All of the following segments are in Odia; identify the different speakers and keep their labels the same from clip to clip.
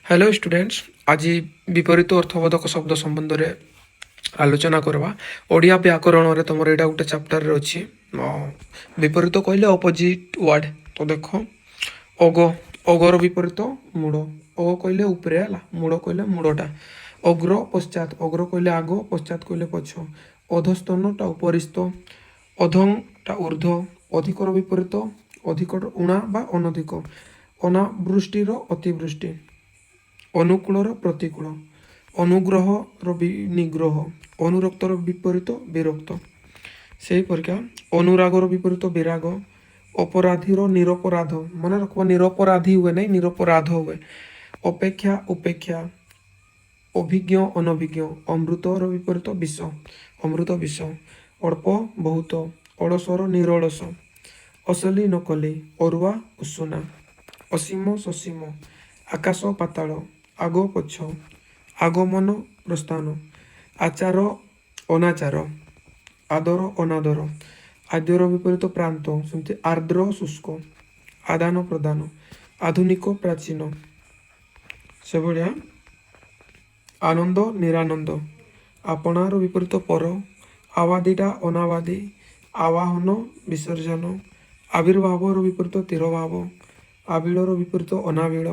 Speaker 1: ହ୍ୟାଲୋ ଷ୍ଟୁଡେଣ୍ଟସ୍, ଆଜି ବିପରୀତ ଅର୍ଥବୋଧକ ଶବ୍ଦ ସମ୍ବନ୍ଧରେ ଆଲୋଚନା କରିବା। ଓଡ଼ିଆ ବ୍ୟାକରଣରେ ତୁମର ଏଇଟା ଗୋଟେ ଚାପ୍ଟରରେ ଅଛି। ବିପରୀତ କହିଲେ ଅପୋଜିଟ୍ ୱାର୍ଡ଼। ତ ଦେଖ, ଅଗ, ଅଗର ବିପରୀତ ମୂଳ। ଅଗ କହିଲେ ଉପରେ ହେଲା, ମୂଳ କହିଲେ ମୂଳଟା। ଅଗ୍ର, ପଶ୍ଚାତ। ଅଗ୍ର କହିଲେ ଆଗ, ପଶ୍ଚାତ କହିଲେ ପଛ। ଅଧସ୍ତନଟା ଉପରିସ୍ଥ, ଅଧଂଟା ଉର୍ଦ୍ଧ୍ୱ। ଅଧିକର ବିପରୀତ ଅଧିକ, ଉଣା ବା ଅନଧିକ। ଅନାବୃଷ୍ଟିର ଅତିବୃଷ୍ଟି, ଅନୁକୂଳର ପ୍ରତିକୂଳ, ଅନୁଗ୍ରହର ନିଗ୍ରହ, ଅନୁରକ୍ତର ବିପରୀତ ବିରକ୍ତ। ସେହିପରିକା ଅନୁରାଗର ବିପରୀତ ବିରାଗ, ଅପରାଧୀର ନିରପରାଧ। ମନେ ରଖିବ, ନିରପରାଧୀ ହୁଏ ନାହିଁ, ନିରପରାଧ ହୁଏ। ଅପେକ୍ଷା, ଉପେକ୍ଷା, ଅଭିଜ୍ଞ, ଅନଭିଜ୍ଞ, ଅମୃତର ବିପରୀତ ବିଷ, ଅମୃତ ବିଷ, ଅଳ୍ପ, ବହୁତ, ଅଳସର ନିରଳସ, ଅସଲି, ନକଲି, ଅରୁଆ, ଉଷୁନା, ଅସୀମ, ସସୀମ, ଆକାଶ, ପାତାଳ, ଆଗ, ପଛ, ଆଗମନ, ପ୍ରସ୍ଥାନ, ଆଚାର, ଅନାଚାର, ଆଦର, ଅନାଦର, ଆଦ୍ୟର ବିପରୀତ ପ୍ରାନ୍ତ। ସେମିତି ଆର୍ଦ୍ର, ଶୁଷ୍କ, ଆଦାନ, ପ୍ରଦାନ, ଆଧୁନିକ, ପ୍ରାଚୀନ। ସେଭଳିଆ ଆନନ୍ଦ, ନିରାନନ୍ଦ, ଆପଣାର ବିପରୀତ ପର, ଆବାଦିଟା ଅନାବାଦି, ଆବାହନ, ବିସର୍ଜନ, ଆବିର୍ଭାବର ବିପରୀତ ତିରୋଭାବ, ଆବିଳର ବିପରୀତ ଅନାବିଳ,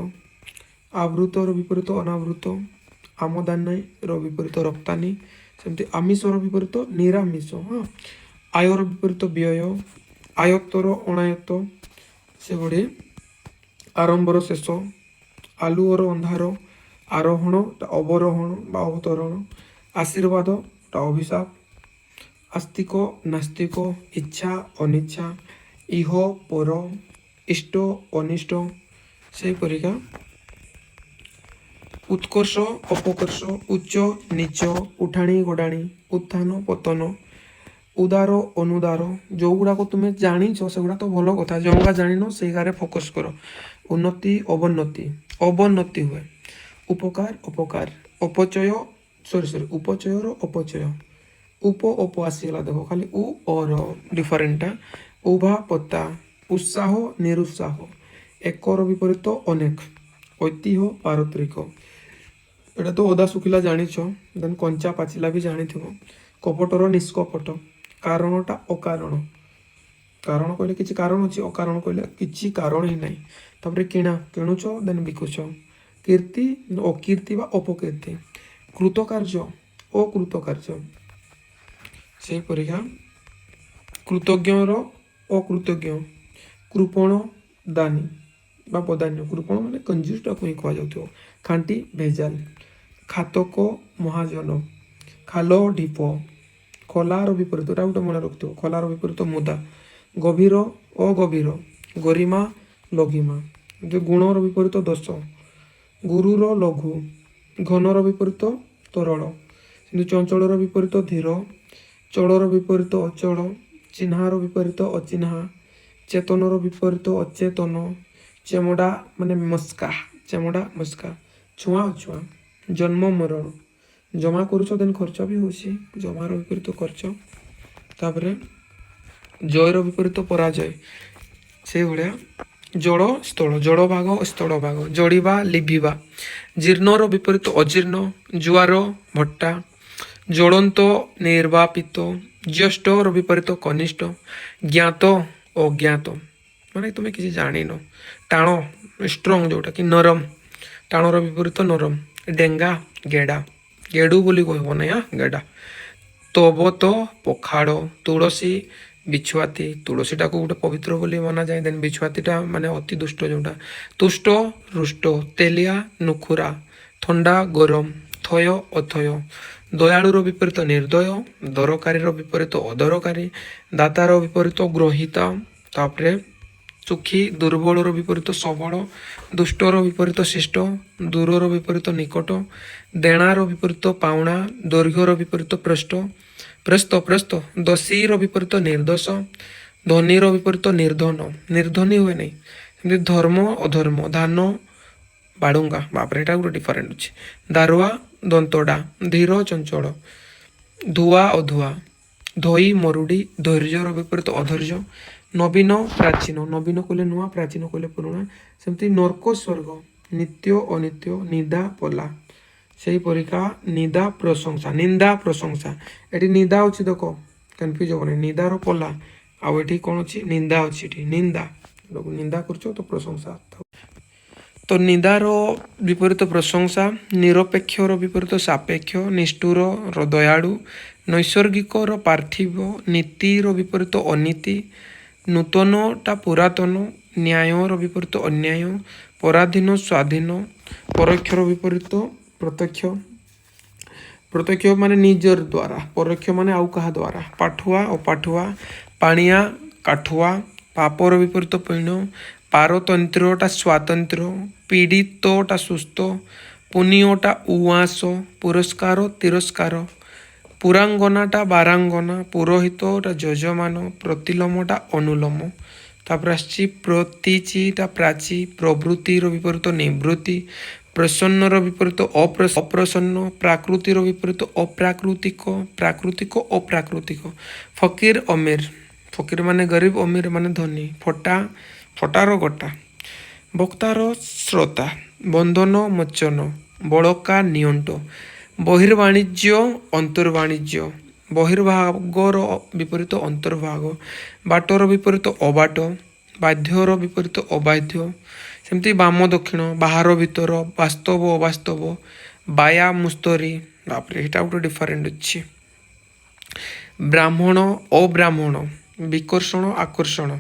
Speaker 1: ଆବୃତର ବିପରୀତ ଅନାବୃତ, ଆମଦାନୀର ବିପରୀତ ରପ୍ତାନି। ସେମିତି ଆମିଷର ବିପରୀତ ନିରାମିଷ। ହଁ, ଆୟର ବିପରୀତ ବ୍ୟୟ, ଆୟତ୍ତର ଅଣାୟତ୍ତ। ସେଭଳି ଆରମ୍ଭର ଶେଷ, ଆଲୁଅର ଅନ୍ଧାର, ଆରୋହଣ ଅବରୋହଣ ବା ଅବତରଣ, ଆଶୀର୍ବାଦ ଅଭିଶାପ, ଆସ୍ତିକ, ନାସ୍ତିକ, ଇଚ୍ଛା, ଅନିଚ୍ଛା, ଇହ, ପର, ଇଷ୍ଟ, ଅନିଷ୍ଟ। ସେହିପରିକା ଉତ୍କର୍ଷ, ଅପକର୍ଷ, ଉଚ୍ଚ, ନୀଚ, ଉଠାଣି, ଗଡ଼ାଣି, ଉତ୍ଥାନ, ପତନ, ଉଦାର, ଅନୁଦାର। ଯେଉଁଗୁଡ଼ାକ ତୁମେ ଜାଣିଛ, ସେଗୁଡ଼ା ତ ଭଲ କଥା। ଯେଉଁଗୁଡ଼ା ଜାଣିନ, ସେଇଗାରେ ଫୋକସ୍ କର। ଉନ୍ନତି, ଅବନତି, ଅବନତି ହୁଏ। ଉପକାର, ଅପକାର, ଅପଚୟ, ସରି ସରି, ଉପଚୟର ଅପଚୟ। ଉପ, ଅପ ଆସିଗଲା। ଦେଖ, ଖାଲି ଉ ଅର ଡିଫରେଣ୍ଟଟା। ଉଭା ପତା, ଉତ୍ସାହ, ନିରୁତ୍ସାହ, ଏକର ବିପରୀତ ଅନେକ, ଐତିହ୍ୟ, ପାରତ୍ରିକ। ଏଇଟା ତ ଓଦା ଶୁଖିଲା ଜାଣିଛ, ଦେନ୍ କଞ୍ଚା ପାଚିଲା ବି ଜାଣିଥିବ। କପଟର ନିଷ୍କପଟ, କାରଣଟା ଅକାରଣ। କାରଣ କହିଲେ କିଛି କାରଣ ଅଛି, ଅକାରଣ କହିଲେ କିଛି କାରଣ ହିଁ ନାହିଁ। ତାପରେ କିଣା, କିଣୁଛ ଦେନ୍ ବିକୁଛ। କୀର୍ତ୍ତି, ଅକୀର୍ତ୍ତି ବା ଅପକୀର୍ତ୍ତି, କୃତକାର୍ଯ୍ୟ, ଅକୃତକାର୍ଯ୍ୟ। ସେହିପରିକା କୃତଜ୍ଞର ଅକୃତଜ୍ଞ, କୃପଣ, ଦାନୀ ବା ବଦାନ୍ୟ। କୃପଣ ମାନେ କଞ୍ଜୁସଟାକୁ ହିଁ କୁହାଯାଉଥିବ। ଖାଣ୍ଟି, ଭେଜାଲ, ଖାତକ, ମହାଜନ, ଖାଲ ଢିପ, ଖୋଲାର ବିପରୀତ, ଏଟା ଗୋଟେ ମନେ ରଖିଥିବ, ଖୋଲାର ବିପରୀତ ମୁଦା, ଗଭୀର, ଅଗଭୀର, ଗରିମା, ଲଘିମା, ଗୁଣର ବିପରୀତ ଦୋଷ, ଗୁରୁର ଲଘୁ, ଘନର ବିପରୀତ ତରଳ, କିନ୍ତୁ ଚଞ୍ଚଳର ବିପରୀତ ଧୀର, ଚଳର ବିପରୀତ ଅଚଳ, ଚିହ୍ନାର ବିପରୀତ ଅଚିହ୍ନା, ଚେତନର ବିପରୀତ ଅଚେତନ, ଚେମଡ଼ା ମାନେ ମସ୍କା, ଚେମଡ଼ା ମସ୍କା, ଛୁଆଁ ଅଛୁଆଁ, ଜନ୍ମ ମରଣ, ଜମା କରୁଛ ଦେନ୍ ଖର୍ଚ୍ଚ ବି ହେଉଛି, ଜମାର ବିପରୀତ ଖର୍ଚ୍ଚ। ତାପରେ ଜୟର ବିପରୀତ ପରାଜୟ। ସେଇଭଳିଆ ଜଳ, ସ୍ଥଳ, ଜଳଭାଗ, ସ୍ଥଳ ଭାଗ, ଜଳିବା, ଲିଭିବା, ଜୀର୍ଣ୍ଣର ବିପରୀତ ଅଜୀର୍ଣ୍ଣ, ଜୁଆର, ଭଟ୍ଟା, ଜ୍ୱଳନ୍ତ, ନିର୍ବାପିତ, ଜ୍ୟେଷ୍ଠର ବିପରୀତ କନିଷ୍ଠ, ଜ୍ଞାତ, ଅଜ୍ଞାତ ମାନେ ତୁମେ କିଛି ଜାଣିନ, ଟାଣ ଷ୍ଟ୍ରଙ୍ଗ ଯେଉଁଟା କି ନରମ, ଟାଣର ବିପରୀତ ନରମ, ଡେଙ୍ଗା, ଗେଡ଼ା, ଗେଡ଼ୁ ବୋଲି କହିବ ନାହିଁ, ଗେଡ଼ା, ତବତ, ପଖାଳ, ତୁଳସୀ, ବିଛୁଆତି। ତୁଳସୀଟାକୁ ଗୋଟେ ପବିତ୍ର ବୋଲି ମନାଯାଏ, ଦେନ୍ ବିଛୁଆତିଟା ମାନେ ଅତି ଦୁଷ୍ଟ ଯେଉଁଟା। ତୁଷ୍ଟ, ରୁଷ୍ଟ, ତେଲିଆ, ନୁଖୁରା, ଥଣ୍ଡା, ଗରମ, ଥୟ, ଅଥୟ, ଦୟାଳୁର ବିପରୀତ ନିର୍ଦ୍ଦୟ, ଦରକାରୀର ବିପରୀତ ଅଦରକାରୀ, ଦାତାର ବିପରୀତ ଗ୍ରହୀତା। ତାପରେ ସୁଖୀ, ଦୁର୍ବଳର ବିପରୀତ ସବଳ, ଦୁଷ୍ଟର ବିପରୀତ ଶିଷ୍ଟ, ଦୂରର ବିପରୀତ ନିକଟ, ଦେଣାର ବିପରୀତ ପାଉଣା, ଦୈର୍ଘ୍ୟର ବିପରୀତ ପୃଷ୍ଠ, ପ୍ରସ୍ତ ପ୍ରସ୍ତ, ଦୋଷୀର ବିପରୀତ ନିର୍ଦ୍ଦୋଷ, ଧନୀର ବିପରୀତ ନିର୍ଦ୍ଧନ, ନିର୍ଦ୍ଧନୀ ହୁଏ ନାହିଁ। ସେମିତି ଧର୍ମ, ଅଧର୍ମ, ଧାନ, ବାଡୁଙ୍ଗା। ବାପରେ, ଏଇଟା ଗୋଟେ ଡିଫରେଣ୍ଟ ଅଛି। ଦାରୁଆ, ଦନ୍ତଡା, ଧୀର, ଚଞ୍ଚଳ, ଧୁଆ, ଅଧୁଆ, ଧୋଇ, ମରୁଡ଼ି, ଧୈର୍ଯ୍ୟର ବିପରୀତ ଅଧୈର୍ଯ୍ୟ, ନବୀନ, ପ୍ରାଚୀନ। ନବୀନ କହିଲେ ନୂଆ, ପ୍ରାଚୀନ କହିଲେ ପୁରୁଣା। ସେମିତି ନର୍କ, ସ୍ୱର୍ଗ। ନିତ୍ୟ ଅନିତ୍ୟ, ନିଦା ପଲା। ସେହିପରିକା ନିଦା ପ୍ରଶଂସା, ନିନ୍ଦା ପ୍ରଶଂସା। ଏଠି ନିଦା ଅଛି ଦେଖ, କନଫ୍ୟୁଜ ହବନି। ନିଦାର ପଲା, ଆଉ ଏଠି କ'ଣ ଅଛି? ନିନ୍ଦା ଅଛି ଏଠି। ନିନ୍ଦା, ନିନ୍ଦା କରୁଛ ତ ପ୍ରଶଂସା। ତ ନିନ୍ଦାର ବିପରୀତ ପ୍ରଶଂସା, ନିରପେକ୍ଷର ବିପରୀତ ସାପେକ୍ଷ, ନିଷ୍ଠୁରର ଦୟାଳୁ, ନୈସର୍ଗିକର ପାର୍ଥିବ, ନୀତିର ବିପରୀତ ଅନୀତି, ନୂତନଟା ପୁରାତନ, ନ୍ୟାୟର ବିପରୀତ ଅନ୍ୟାୟ, ପରାଧୀନ ସ୍ୱାଧୀନ, ପରୋକ୍ଷର ବିପରୀତ ପ୍ରତ୍ୟକ୍ଷ। ପ୍ରତ୍ୟକ୍ଷ ମାନେ ନିଜର ଦ୍ୱାରା, ପରୋକ୍ଷ ମାନେ ଆଉ କାହା ଦ୍ୱାରା। ପାଠୁଆ ଅପାଠୁଆ, ପାଣିଆ କାଠୁଆ, ପାପର ବିପରୀତ ପୁଣ୍ୟ, ପାରତନ୍ତ୍ର୍ୟଟା ସ୍ୱାତନ୍ତ୍ର୍ୟ, ପୀଡ଼ିତଟା ସୁସ୍ଥ, ପୁନିଅଟା ଉଆଁସ, ପୁରସ୍କାର ତିରସ୍କାର, ପୁରାଙ୍ଗନାଟା ବାରାଙ୍ଗନା, ପୁରୋହିତଟା ଯଜମାନ, ପ୍ରତିଲୋମଟା ଅନୁଲୋମ। ତାପରେ ଆସିଛି ପ୍ରତୀଚିଟା ପ୍ରାଚୀ, ପ୍ରବୃତ୍ତିର ବିପରୀତ ନିବୃତ୍ତି, ପ୍ରସନ୍ନର ବିପରୀତ ଅପ୍ରସନ୍ନ, ପ୍ରାକୃତିର ବିପରୀତ ଅପ୍ରାକୃତିକ, ପ୍ରାକୃତିକ ଅପ୍ରାକୃତିକ, ଫକୀର ଅମୀର, ଫକୀର ମାନେ ଗରିବ, ଅମୀର ମାନେ ଧନୀ, ଫଟା ଫଟାର ଗୋଟା, ବକ୍ତାର ଶ୍ରୋତା, ବନ୍ଧନ ମୋଚନ, ବଳକା ନିଅଣ୍ଟ, ବହିର୍ବାଣିଜ୍ୟ ଅନ୍ତର୍ବାଣିଜ୍ୟ, ବହିର୍ଭାଗର ବିପରୀତ ଅନ୍ତର୍ଭାଗ, ବାଟର ବିପରୀତ ଅବାଟ, ବାଧ୍ୟର ବିପରୀତ ଅବାଧ୍ୟ। ସେମିତି ବାମ ଦକ୍ଷିଣ, ବାହାର ଭିତର, ବାସ୍ତବ ଅବାସ୍ତବ, ବାୟା ମୁସ୍ତରୀ। ତାପରେ ଏଇଟା ଗୋଟେ ଡିଫରେଣ୍ଟ ଅଛି। ବ୍ରାହ୍ମଣ ଅବ୍ରାହ୍ମଣ, ବିକର୍ଷଣ ଆକର୍ଷଣ,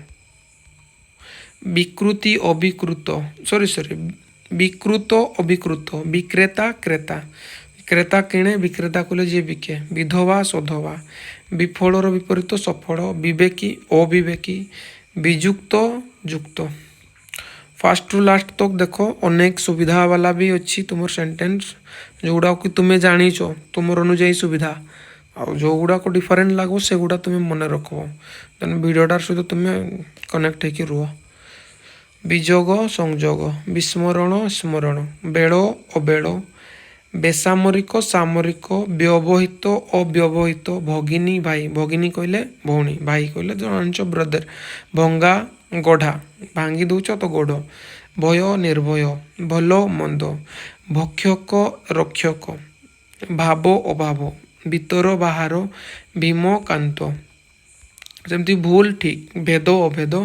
Speaker 1: ବିକୃତି ଅବିକୃତ, ସରି ସରି, ବିକୃତ ଅବିକୃତ, ବିକ୍ରେତା କ୍ରେତା, କ୍ରେତା କିଣେ, ବିକ୍ରେତା କଲେ ଯିଏ ବିକେ, ବିଧବା ସଧବା, ବିଫଳର ବିପରୀତ ସଫଳ, ବିବେକୀ ଅବିବେକୀ, ବିଯୁକ୍ତ ଯୁକ୍ତ। ଫାର୍ଷ୍ଟ ଟୁ ଲାଷ୍ଟ ତକ ଦେଖ, ଅନେକ ସୁବିଧା ବାଲା ବି ଅଛି ତୁମର ସେଣ୍ଟେନ୍ସ, ଯେଉଁଗୁଡ଼ାକ ତୁମେ ଜାଣିଛ ତୁମର ଅନୁଯାୟୀ ସୁବିଧା, ଆଉ ଯେଉଁଗୁଡ଼ାକ ଡିଫରେଣ୍ଟ ଲାଗିବ ସେଗୁଡ଼ା ତୁମେ ମନେ ରଖିବ। ଦେନ୍ ଭିଡ଼ିଓଟାର ସହିତ ତୁମେ କନେକ୍ଟ ହେଇକି ରୁହ। ବିଯୋଗ ସଂଯୋଗ, ବିସ୍ମରଣ ସ୍ମରଣ, ବେଳ ଅବେଳ, ବେସାମରିକ ସାମରିକ, ବ୍ୟବହିତ ଅବ୍ୟବହିତ, ଭଗିନୀ ଭାଇ, ଭଗିନୀ କହିଲେ ଭଉଣୀ, ଭାଇ କହିଲେ ଜାଣିଛ ବ୍ରଦର, ଭଙ୍ଗା ଗଢ଼ା, ଭାଙ୍ଗି ଦେଉଛ ତ ଗଢ଼, ଭୟ ନିର୍ଭୟ, ଭଲ ମନ୍ଦ, ଭକ୍ଷକ ରକ୍ଷକ, ଭାବ ଅଭାବ, ଭିତର ବାହାର, ଭୀମକାନ୍ତ। ସେମିତି ଭୁଲ ଠିକ୍, ଭେଦ ଅଭେଦ,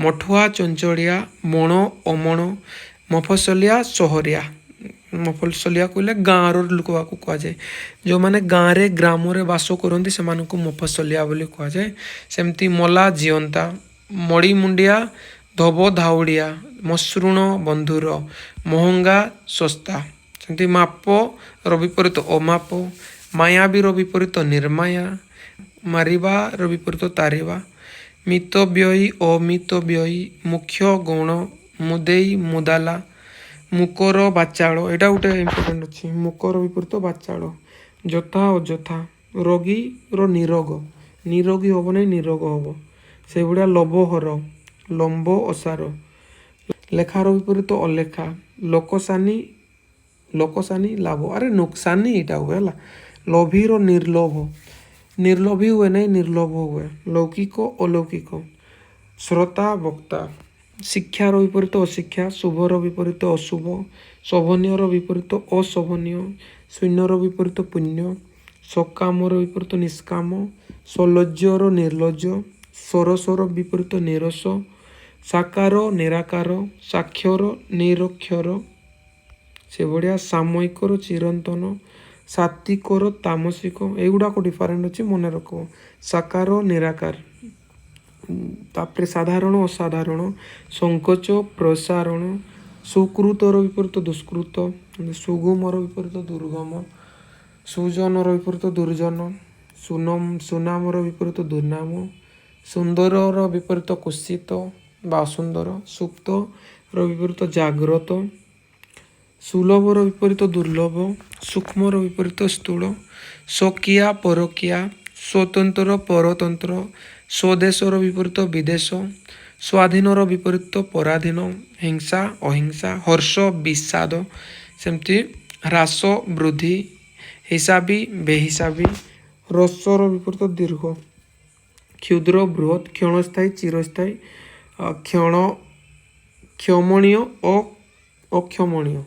Speaker 1: ମଠୁଆ ଚଞ୍ଚଳିଆ, ମଣ ଅମଣ, ମଫସଲିଆ ସହରିଆ। ମଫସଲିଆ କହିଲେ ଗାଁର ଲୋକକୁ କୁହାଯାଏ, ଯେଉଁମାନେ ଗାଁରେ ଗ୍ରାମରେ ବାସ କରନ୍ତି ସେମାନଙ୍କୁ ମଫସଲିଆ ବୋଲି କୁହାଯାଏ। ସେମିତି ମଲା ଜିଅନ୍ତା, ମଡ଼ିମୁଣ୍ଡିଆ ଧୋବ ଧାଉଡ଼ିଆ, ମସୃଣ ବନ୍ଧୁର, ମହଙ୍ଗା ଶସ୍ତା। ସେମିତି ମାପର ବିପରୀତ ଅମାପ, ମାୟାବୀର ବିପରୀତ ନିର୍ମାୟା, ମାରିବାର ବିପରୀତ ତାରିବା, ମିତବ୍ୟୟୀ ଅମିତବ୍ୟୟୀ, ମୁଖ୍ୟ ଗୌଣ, ମୁଦେଇ ମୁଦାଲା, ମୁକର ବାଚାଳ। ଏଇଟା ଗୋଟେ ଇମ୍ପୋର୍ଟାଣ୍ଟ ଅଛି, ମୁକର ବିପରୀତ ବାଚାଳ, ଯଥା ଅଯଥା, ରୋଗୀର ନିରୋଗ, ନିରୋଗୀ ହବ ନାହିଁ ନିରୋଗ ହବ। ସେଇଭଳିଆ ଲବହର ଲମ୍ବ ଅସାର, ଲେଖାର ବିପରୀତ ଅଲେଖା, ଲୋକସାନି ଲୋକସାନି ଲାଭ, ଆରେ ନୁକସାନି ଏଇଟା ହୁଏ ହେଲା, ଲୋଭୀର ନିର୍ଲୋଭ, ନିର୍ଲୋଭୀ ହୁଏ ନାହିଁ ନିର୍ଲୋଭ ହୁଏ, ଲୌକିକ ଅଲୌକିକ, ଶ୍ରୋତା ବକ୍ତା, ଶିକ୍ଷାର ବିପରୀତ ଅଶିକ୍ଷା, ଶୁଭର ବିପରୀତ ଅଶୁଭ, ଶୋଭନୀୟର ବିପରୀତ ଅଶୋଭନୀୟ, ଶୂନ୍ୟର ବିପରୀତ ପୁଣ୍ୟ, ସକାମର ବିପରୀତ ନିଷ୍କାମ, ସଲଜ୍ଜର ନିର୍ଲଜ୍ଜ, ସରସର ବିପରୀତ ନିରସ, ସାକାର ନିରାକାର, ସାକ୍ଷର ନିରକ୍ଷର। ସେଭଳିଆ ସାମୟିକର ଚିରନ୍ତନ, ସାତ୍ୱିକର ତାମସିକ। ଏଇଗୁଡ଼ାକ ଡିଫରେଣ୍ଟ ଅଛି, ମନେ ରଖିବ, ସାକାର ନିରାକାର। ତାପରେ ସାଧାରଣ ଅସାଧାରଣ, ସଙ୍କୋଚ ପ୍ରସାରଣ, ସୁକୃତର ବିପରୀତ ଦୁଷ୍କୃତ, ସୁଗମର ବିପରୀତ ଦୁର୍ଗମ, ସୁଜନର ବିପରୀତ ଦୁର୍ଜନ, ସୁନାମର ବିପରୀତ ଦୁର୍ନାମ, ସୁନ୍ଦରର ବିପରୀତ କୁତ୍ସିତ ବା ଅସୁନ୍ଦର, ସୁପ୍ତର ବିପରୀତ ଜାଗ୍ରତ, ସୁଲଭର ବିପରୀତ ଦୁର୍ଲଭ, ସୂକ୍ଷ୍ମର ବିପରୀତ ସ୍ଥୂଳ, ସ୍ୱକୀୟା ପରକୀୟା, ସ୍ୱତନ୍ତ୍ର ପରତନ୍ତ୍ର, ସ୍ୱଦେଶର ବିପରୀତ ବିଦେଶ, ସ୍ୱାଧୀନର ବିପରୀତ ପରାଧୀନ, ହିଂସା ଅହିଂସା, ହର୍ଷ ବିଷାଦ। ସେମିତି ହ୍ରାସ ବୃଦ୍ଧି, ହିସାବୀ ବେହିସାବୀ, ହ୍ରସ୍ୱର ବିପରୀତ ଦୀର୍ଘ, କ୍ଷୁଦ୍ର ବୃହତ୍, କ୍ଷଣସ୍ଥାୟୀ ଚିରସ୍ଥାୟୀ, କ୍ଷଣ କ୍ଷମଣୀୟ ଓ ଅକ୍ଷମଣୀୟ।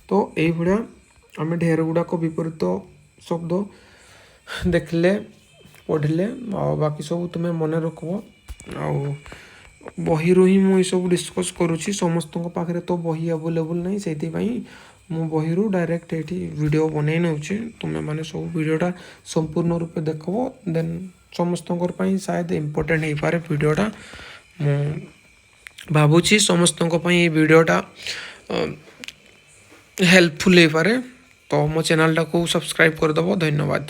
Speaker 1: ତ ଏଇଭଳିଆ ଆମେ ଢେର ଗୁଡ଼ାକ ବିପରୀତ ଶବ୍ଦ ଦେଖିଲେ, ପଢ଼ିଲେ। ଆଉ ବାକି ସବୁ ତୁମେ ମନେ ରଖିବ। ଆଉ ବହିରୁ ହିଁ ମୁଁ ଏସବୁ ଡିସ୍କସ୍ କରୁଛି। ସମସ୍ତଙ୍କ ପାଖରେ ତ ବହି ଆଭେଲେବୁଲ୍ ନାହିଁ, ସେଇଥିପାଇଁ ମୁଁ ବହିରୁ ଡାଇରେକ୍ଟ ଏଇଠି ଭିଡ଼ିଓ ବନେଇ ନେଉଛି। ତୁମେମାନେ ସବୁ ଭିଡ଼ିଓଟା ସମ୍ପୂର୍ଣ୍ଣ ରୂପେ ଦେଖିବ, ଦେନ୍ ସମସ୍ତଙ୍କର ପାଇଁ ସାୟଦ ଇମ୍ପୋର୍ଟାଣ୍ଟ ହେଇପାରେ ଭିଡ଼ିଓଟା। ମୁଁ ଭାବୁଛି ସମସ୍ତଙ୍କ ପାଇଁ ଏଇ ଭିଡ଼ିଓଟା ହେଲ୍ପଫୁଲ୍ ହେଇପାରେ। ତ ମୋ ଚ୍ୟାନେଲଟାକୁ ସବସ୍କ୍ରାଇବ୍ କରିଦେବ। ଧନ୍ୟବାଦ।